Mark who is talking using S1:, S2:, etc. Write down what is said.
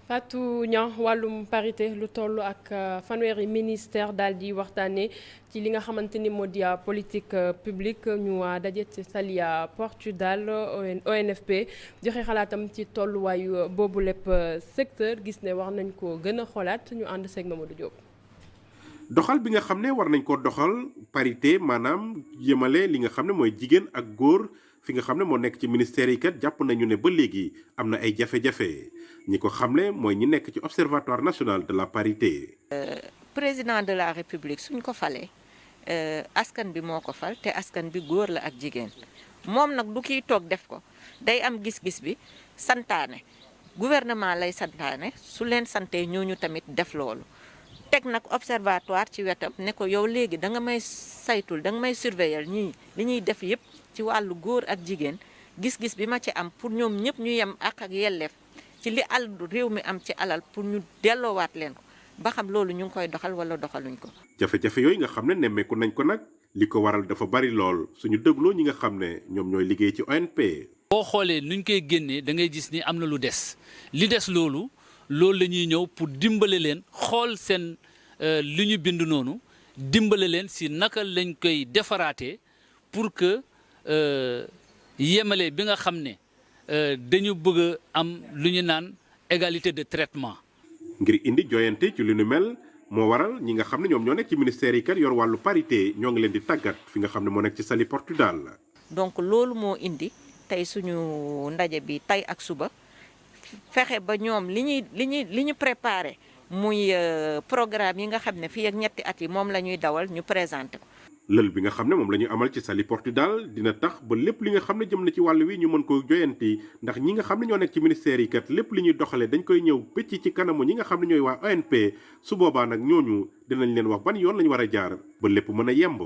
S1: Fatou Niang wàllum parité lu toll ak fanweeri ministère daal di waxtaanee ci li nga xamante ni moo di politique publique ñu daje ci Saly Portudal ONFP joxe xalaatam ci tolluwaayu boobu lépp secteur gis ne wax nañ ko gën a xoolaat ñu ànd seeg Mamadou Diop.
S2: doxal bi nga xam ne war nañ ko doxal parité maanaam yemale li nga xam ne mooy jigéen ak góor fi nga xam ne moo nekk ci ministère yi kat jàpp nañu ne ba léegi am na ay jafe-jafe ñi ko xamle mooy ñi nekk ci observatoire national de la parité.
S3: président de la république suñ ko falee askan bi moo ko fal te askan bi góor la ak jigéen moom nag du kiy toog def ko day am gis-gis bi santaane gouvernement lay santaane su leen santee ñooñu tamit def loolu. teg nag observatoire ci wetam ne ko yow léegi da nga may saytul da nga may surveiller ñii li ñuy def yépp ci wàllu góor ak jigéen gis-gis bi ma ci am pour ñoom ñëpp ñu yem ak yelleef ci li àll réew mi am ci alal pour ñu delloowaat leen ko ba xam loolu ñu ngi koy doxal wala doxaluñ ko.
S2: jafe-jafe yooyu nga xam ne nemmeeku nañ ko nag li ko waral dafa bari lool suñu dégloo ñi nga xam ne ñoom ñooy liggéey ci ONP.
S4: boo xoolee nuñ koy génnee da ngay gis ni am na lu des li des loolu la ñuy ñëw pour dimbale leen xool seen li ñu bind noonu dimbale leen si naka lañ koy defaraatee pour que yemale bi nga xam ne dañu bëgg a am lu ñu naan égalité de traitement.
S2: ngir indi joyante ci lu nu mel moo waral ñi nga xam ne ñoom ñoo nekk ci ministère yi kat yor wàllu parité ñoo ngi leen di tàggat fi nga xam ne moo nekk ci Saly Portudal.
S3: donc loolu moo indi tey suñu ndaje bi tey ak suba fexe ba ñoom li ñu préparé muy programme yi nga xam ne fii ak ñetti at yi moom la ñuy dawal ñu présenté ko.
S2: lël bi nga xam ne moom la ñu amal ci Saly Portudal dina tax ba lépp li nga xam ne jëm na ci wàll wi ñu mën ko joyanti ndax ñi nga xam ne ñoo nekk ci ministère yi kat lépp li ñuy doxalee dañ koy ñëw pëcc ci kanamu ñi nga xam ne ñooy waa ONP su boobaa nag ñooñu dinañ leen wax ban yoon lañu war a jaar ba lépp mën a yemb.